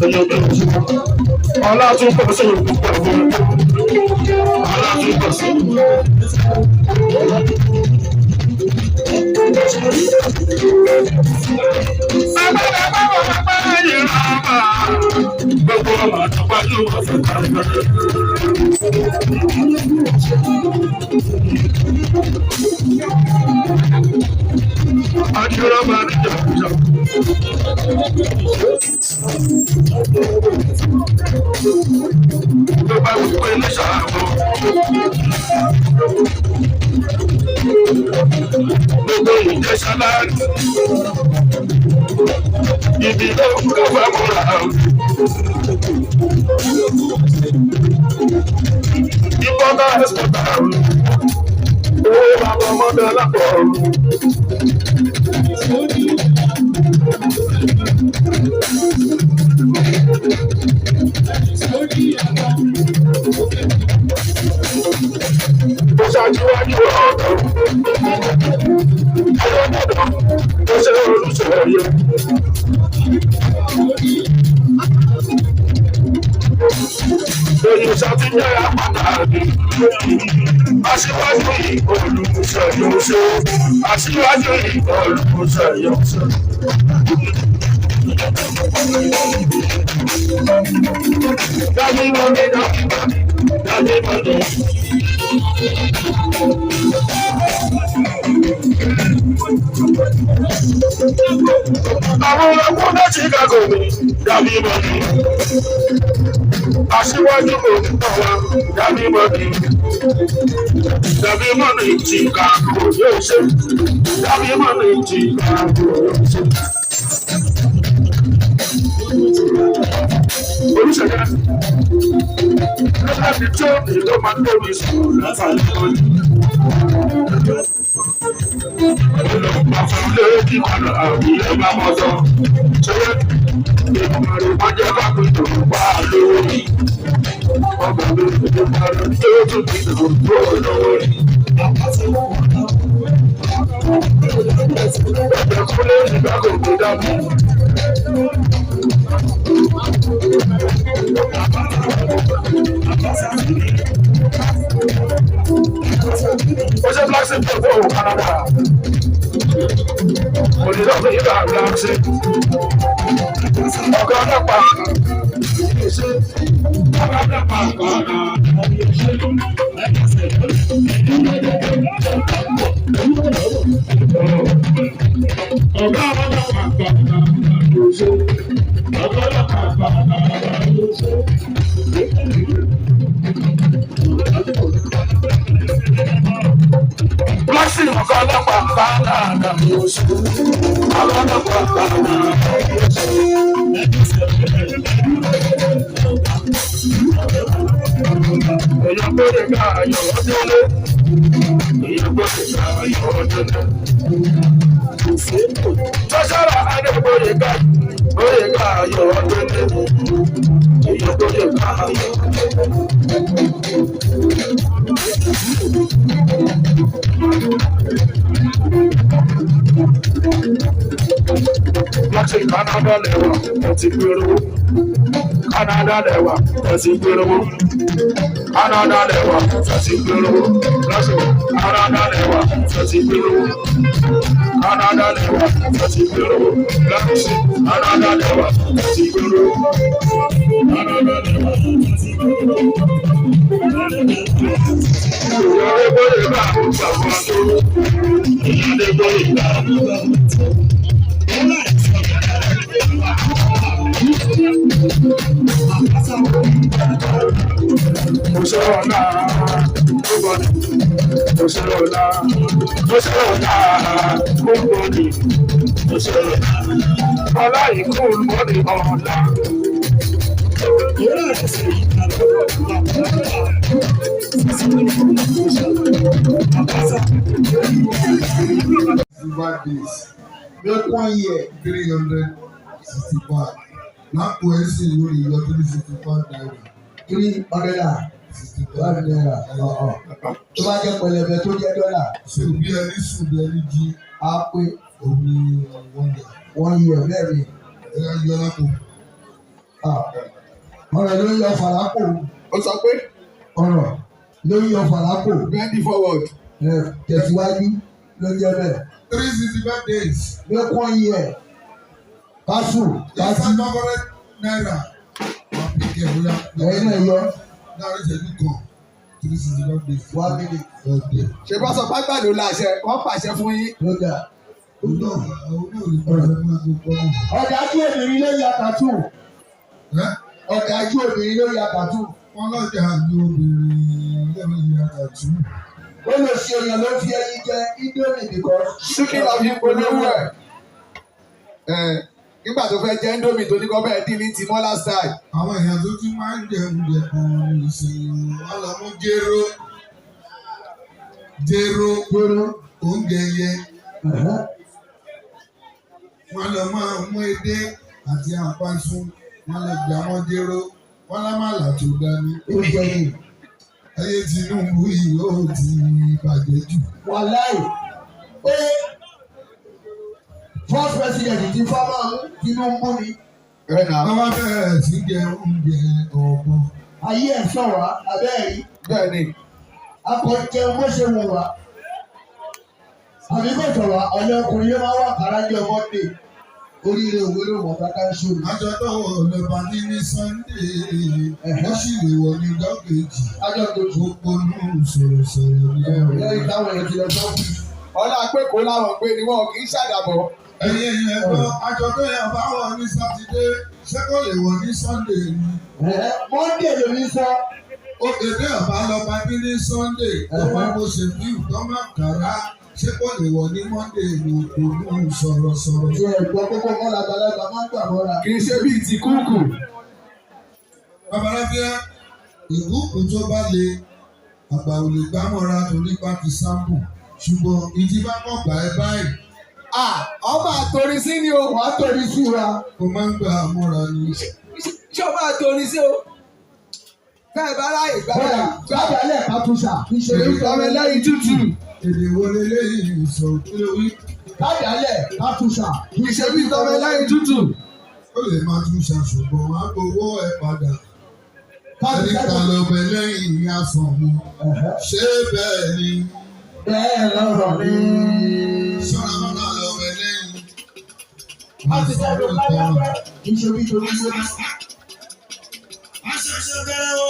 Èèyàn bẹ̀rù sí ọlá tún pọ̀ sí òkú pẹ̀lú ọlá tún pọ̀ sí. Gbogbo ọmọ àtọ́pájú ọ̀sẹ̀ kan. Àdúrà máa ń jà jà. Tó bá wù pé ní ṣàbọ̀. Gbogbo ìjẹsà láàrin. Ibi tó ń kọ́ fẹ́ múra. Ìbọn náà ẹ̀sìkọ̀tà. Owó bàbá ọmọdé alápọ̀. Ó ṣáájú ọ̀dọ́. Ọlọ́dọ̀ tó ṣe olùsọ̀rọ̀. Èyí ṣàfihàn àpàtàkì. Aṣíwájú olùsọ̀yọ̀ṣọ́. Aṣíwájú olùsọ̀yọ̀ṣọ́. Dàbí mọ́ni, dàbí mọ́ni, dàbí mọ́ni. Àwọn ọlọ́gbọ́n náà Chicago mi, dàbí mọ́ni. Aṣíwájú olùkọ́wa, dàbí mọ́ni. Dàbí mọ́ni Chicago yóò ṣe. Dàbí mọ́ni Chicago yóò ṣe. Olùṣègùn láti tó ìlú máa ń lórí sùúrù látàrí lórí. Olùkọ́ fún lórí kọ̀nà àbí ẹ̀bá mọ́tọ́. Ṣé ìmọ̀ràn wọ́n jẹ́ kápẹ́ tó wà lórí? Ọgbà mi ìmọ̀ràn tó tún ti dùn tó lórí. Ẹ̀jẹ̀ kúlé ìgbà kò gbé dàbí. Ó ṣe Black Sea tó fún Canada. Òdìdó ìgbà Black Sea. Ọ̀gá ọlọ́pàá. Ọ̀gá ọlọ́pàá kọ̀ọ̀kan. Ọ̀gá ọlọ́pàá kọ̀ọ̀kan. Ọ̀gá ọlọ́pàá kọ̀ọ̀kan. Black Sea ọ̀gá ọlọ́pàá kọ̀ọ̀kan. Ọ̀gá ọlọ́pàá kọ̀ọ̀kan. Èèyàn gbọ́dọ̀ ká ayọ̀ ọdún lé. Èèyàn gbọ́dọ̀ ká ayọ̀ ọdún lé. Tọ́sára Adébóyè ká bóyè ká ayọ̀ ọdún lé. Èèyàn gbọ́dọ̀ ká ayọ̀ ọdún lé. Láti Canada lẹ́wà, ẹ ti gbèrò. Canada lẹ́wà, ẹ ti gbèrò. Canada lẹ́wà, ẹ ti gbèrò. Láti Canada lẹ́wà, ẹ ti gbèrò. Canada lẹ́wà, ẹ ti gbèrò. Láti Canada lẹ́wà, ẹ ti gbèrò. Canada lẹ́wà, ẹ ti gbèrò. Ìyáde gbọ́dọ̀ bá àwọn ìgbàgbọ́ tó. Ìyáde gbọ́dọ̀ bá àwọn ìgbàgbọ́ tó. Òṣèlú òṣèlú òṣèlú gbogbo òṣèlú ọlá ìkú lórí ọ̀la. 5 days. Make one year. 365. Lápò ẹ̀sìn lórí yọ 365 naira. 365 65 naira. Ọ̀ọ̀. Tó bá jẹ́ pẹlẹbẹ tó jẹ́ dọ́là, So bí ẹni sùn bí ẹni jí, á pé òun ni one year. one year bẹ́ẹ̀ ni. Ẹ yọ lápò. Ah, ọ̀rọ̀ ló ń yọ fàlákò. Ó sọ pé Ọ̀rọ̀ ló ń yọ fàlákò. bend forward. Ẹ, tẹ̀síwájú ló ń jẹ́ bẹ́ẹ̀. 365 days. Make one year. Kásù kásì. ₦500. Wà á pínkì ẹ̀ bóyá. Ẹ̀yin náà yọ Láàárín ìṣẹ́jú kan, 365 days. 1 minute. Ọ̀dẹ̀. Ṣé bá sọ pàgbàdo làṣẹ, wọ́n pàṣẹ fún yín. Ló dà. Òun náà òun náà lè pàṣẹ fún ẹgbẹ́ pọ́nmọ́. Ọ̀dájú obìnrin ló ya tàtú. Ẹ́ Ọ̀dájú obìnrin ló ya tàtú. wọ́n lọ́jà ní obìnrin lẹ́nu ìyá àtú. Ó lè ṣe èèyàn ló fi ẹyin jẹ Indomie because. Ṣíkì lọ fi polówó ẹ̀. Ẹ̀, nígbà tó fẹ́ jẹ́ Indomie tó ní kọ́ bẹ́ẹ̀ dín ní ti Mọ́lá style. Àwọn èèyàn tó ti máa ń jẹ oúnjẹ kan ní ìsinyìí wọ́n lọ mú jéró. Jéró Jéró. oúnjẹ yẹ. Wọ́n lọ máa mú edé àti àpasùn. Wọ́n lọ jà wọ́n jéró. Wọ́n lámàlà tó dání. Ó jẹ ní. Ayé Tinubu yìí ó ti bàjẹ́ jù. Wàláì. Pé first president ti fámà mú Tinubu ni. Ẹ nà. Wọ́n bá bẹ̀rẹ̀ sí jẹ oúnjẹ ọ̀bọ. Ayé ẹ̀ sọ̀rọ̀ abẹ́ẹ̀rí. Bẹ́ẹ̀ ni. Akọ̀jẹun bó ṣe wù wá. Àbí kò sọ̀rọ̀ ọ̀lẹ́ ọkùnrin yóò máa wà kárájọ Monday. Oríire òwe ló mọ̀ káká ń ṣòro. Aṣọ tó wọ̀ lọ́ba ní ní Sunday, ó sì lè wọ̀ ní ọjọ́ kejì. Ájọ́ tó Ó ponú sọ̀rọ̀sọ̀rọ̀ ní ọ̀rọ̀. lẹ́yìn táwọn èèyàn ti lọ sọ́kù. Ọlá pé kó láwọn pé ni wọn kì í ṣàdàbọ̀. Ẹ̀yin èèyàn ẹ̀gbọ́n, aṣọ tó yàn bá wọ̀ ní Sátidé, ṣé kò lè wọ̀ ní Sunday ni? Monday ló ní sọ. Ó kéde ọ̀bá lọ́ba ní ní Sunday, tó wá bó ṣe bí ìtọ́ máa kàrá, ṣé kò lè wọ̀ ní Monday ni? Ó ponú sọ̀rọ̀sọ̀rọ̀. Ṣé ẹ̀gbọ́n kókó kọ́ làgbàlagbà máa ń gbà mọ́ra? Kì í ṣe bíi ti kúùkù. Babaláfíà, ìkúùkù tó bá le, àgbà ò lè gbámọ́ra torí bá ti sáàpù. Ṣùgbọ́n ìdí bá kọ̀ gbà ẹ báyìí, À ọba àtòrí sí ni o. Wàá torí sí wa. kò máa ń gbà mọ́ra ni. Ṣé o máa torí sí o? Bẹ́ẹ̀ bá ráyè gbà Bọ́dà bàbá lẹ̀ kátúnṣà. Ìṣèlú Èyí tọ́mọ ẹlẹ́yin tútù. Èdè wo leléyìí sọ kí ló wí? Bàbá lẹ̀ kátúnṣà. Kì í ṣe bíi tọ́mọ ẹlẹ́yin tútù. Ó lè máa tún ṣàṣùgbọ́n wá gbowó ẹ padà. Ẹni Kátúnṣà. kan lọ bẹ lẹ́yìn ní àsàn mu. Ṣé bẹ́ẹ̀ ni? Bẹ́ẹ̀ lọ́rọ̀ mi. Ṣọ́ra mọ́ta lọ bẹ lẹ́yìn. Kátúnṣà ló bá yá pẹ́. Ìṣèlú ìṣòro ìṣòro. Aṣẹ̀ṣẹ̀ bẹ̀rẹ̀ o.